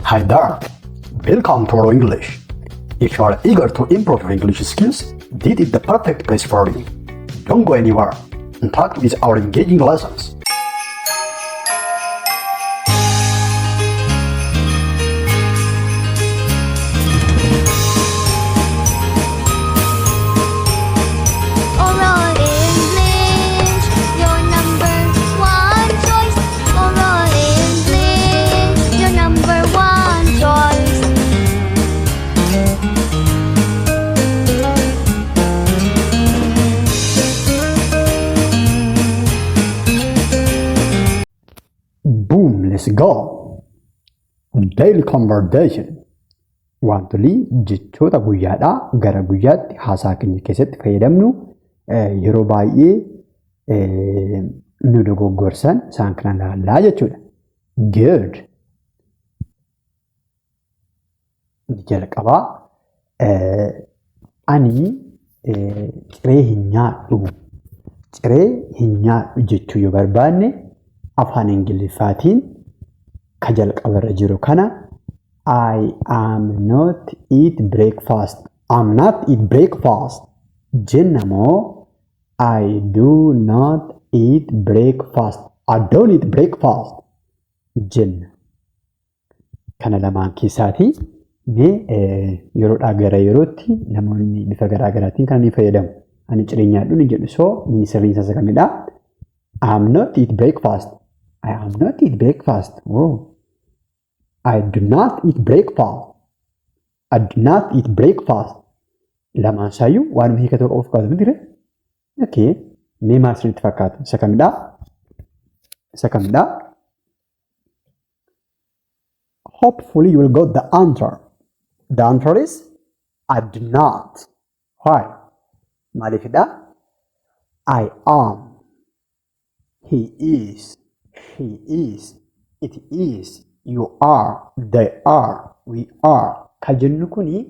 Hi there! Welcome to Oro English. If you are eager to improve your English skills, this is the perfect place for you. Don't go anywhere and talk with our engaging lessons. Oral English, your number one choice. Oral English, your number one choice. Boom, let's go! Daily conversation. Wantoonni jechoota guyyaadhaa gara guyyaatti haasaa keenya keessatti fayyadamnu yeroo baay'ee nu dogoggorsan isaan kana ilaallaa jechuudha. Good. Inni jalqabaa ani ciree hin nyaadhu. Ciree hin nyaadhu jechuu yoo barbaanne afaan Ingiliffaatiin ka jalqabarra jiru kana I am not eat breakfast. I'm not eat breakfast jenna moo I do not eat breakfast. I don't eat breakfast jenna. Kana lamaan keessaatii mee yeroodhaa gara yerootti namoonni bifa garaa garaatiin kan inni fayyadamu. Ani ciree nyaadhu ni jedhu soo inni sirriin isaa isa kamidha? I am not eat breakfast. I am not eat breakfast. Oh. I do not eat breakfast. I do not eat breakfast. Lamaan isaayyuu waanuma hiika tokko of qabaatu miti ree? Okay. Mee maal sirriitti fakkaata? Isa kamidha? Isa kamidha? Hopefully you will got the answer. The answer is I do not. Why? Maaliifidha? I am. He is. She is. It is. You are. They are. We are. Ka jennu kuni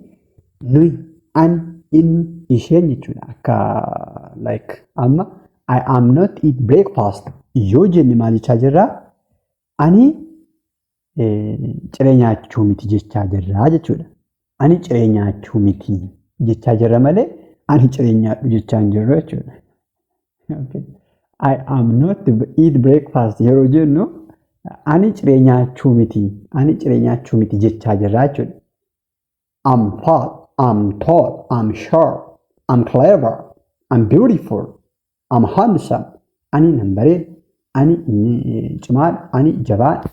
nuyi, ani, inni, isheen jechuudha. Akka like amma I am not eat breakfast yoo jenne maal jechaa jirraa? Ani ciree nyaachuu miti jechaa jirraa jechuudha. Ani ciree nyaachuu miti jechaa jirra malee ani ciree nyaadhu jechaa hin jirru jechuudha. Okay. I am not eat breakfast yeroo jennu ani ciree nyaachuu miti, ani ciree nyaachuu miti jechaa jirra jechuudha. I'm fat, I'm tall, I'm short, I'm clever, I'm beautiful, I'm handsome. Ani nan bareeda, ani cimaadha, ani jabaadha.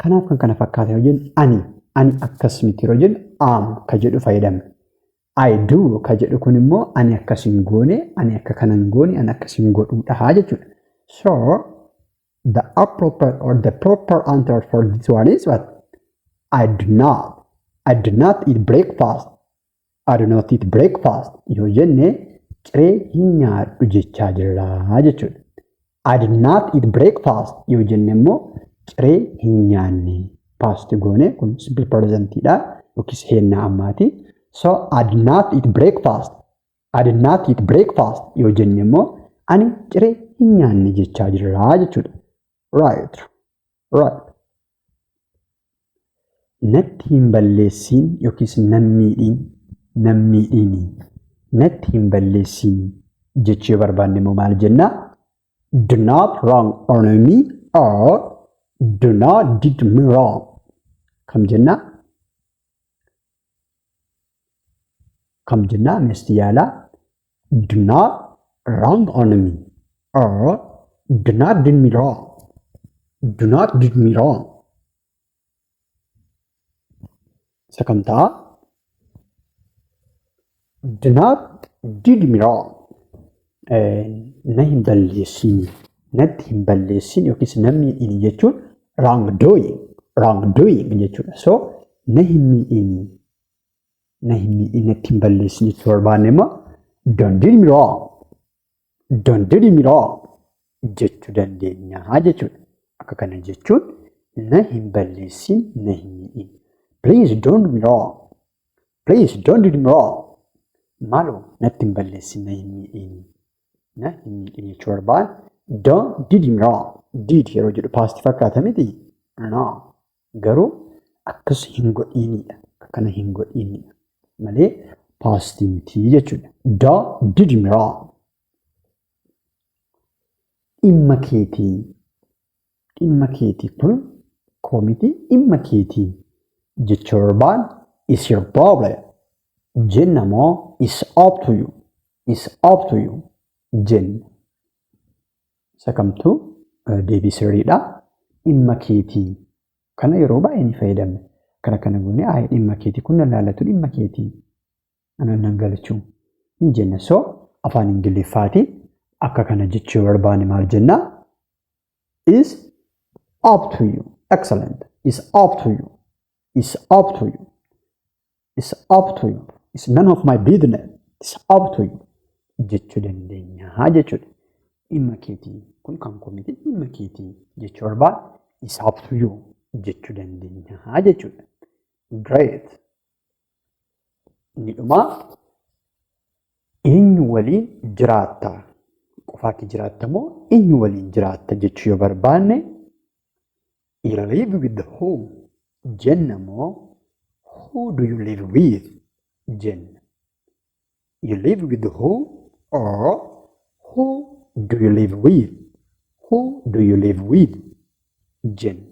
Kanaaf kan kana fakkaatan yoo jennu ani, ani akkas miti yeroo jennu am ka jedhu fayyadamna. I do ka jedhu kun immoo ani akkas hin goone, ani akka kana hin goone, ani akkas hin godhuudha jechuudha. So the appropriate or the proper answer for this one is what? I do not. I do not eat breakfast. I do not eat breakfast yoo jenne ciree hin nyaadhu jechaa jirra jechuudha. I did not eat breakfast yoo jenne immoo ciree hin nyaanne. Past goone kun simple present dha yookiis heennaa ammaati. So I did not eat breakfast. I did not eat breakfast yoo jenne immoo ani ciree hin nyaanne jechaa jirra jechuudha. Right. Right. Natti hin balleessiin yookiis nan miidhiin, nan miidhiini. Natti hin balleessiin jechuu yoo barbaanne immoo maal jennaa? Do not wrong on me or do not did me wrong. Kam jennaa? Kam jennaa? Misti yaalaa. Do not wrong on me or do not did me wrong. Do not did me wrong. Isa kam ta'a? Do not did me wrong. Na hin balleessin, natti hin balleessin yookiis na miidhin jechuun wrong doing, wrong doing jechuudha. So na hin miidhin, na hin miidhin, natti hin balleessin jechuu barbaanne immoo don't did me wrong, don't did me wrong jechuu dandeenya jechuudha. Akka kana jechuun na hin balleessin, na hin miidhin. Please don't me wrong. Please don't do me wrong. Maaloo natti hin balleessin, na hin miidhin. Na hin miidhin jechuu barbaanne don't did me wrong. Did yeroo jedhu past fakkaata miti? No. Garuu Akkas hin godhiinidha. Akka kana hin godhiinidha. Malee pastii miti jechuudha. Don't did me wrong. Dhimma keetii. Dhimma keetii kun koo miti, dhimma keetii jechuu barbaanne "It's your problem" jenna moo "It's up to you"? "It's up to you" jenna. Isa kamtu deebii sirriidha? Dhimma keetii. Kana yeroo baay'ee ni fayyadamna. Kana kana goonee ayi dhimma keetii, kun nan laallatu, dhimma keetii. Anan nan galchuu hin jenna. So afaan Ingiliffaatiin akka kana jechuu barbaanne maal jennaa? Is up to you. Excellent. Is up to you. Is up to you. It's up to you. It's none of my business. It's up to you. Jechuu dandeenya jechuudha. Dhimma keetii, kun kan koo miti, dhimma keetii jechuu barbaanne "It's up to you" jechuu dandeenya jechuudha. Great. Inni dhumaa, eenyu waliin jiraatta? Qofaa kee jiraatta moo eenyu waliin jiraatta jechuu yoo barbaanne "You live with who" jenna moo "Who do you live with" jenna? You live with who or who do you live with? "Who do you live with" jenna.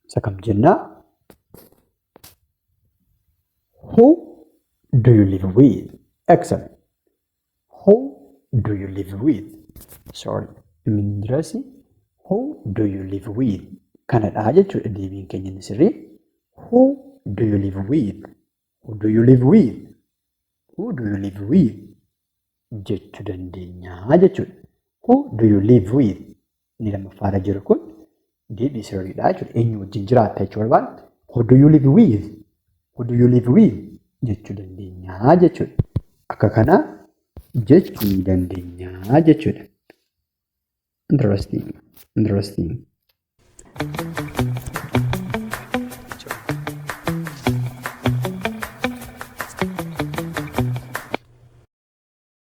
Isa kam jennaa? Who do you live with? Excellent. Who do you live with? Sorry. Mindirasi. Who do you live with? Kanadha jechuudha deebiin keenya inni sirrii. Who do you live with? Who do you live with? "Who do you live with?" jechuu dandeenya jechuudha. "Who do you live with?" Inni lammaffaarra jiru kun deebii sirriidha jechuudha. Eenyu wajjin jiraatta jechuu barbaanne "Who do you live with? Who do you live with?" jechuu dandeenya jechuudha. Akka kanaa jechuu ni dandeenya jechuudha. Interesting. Interesting.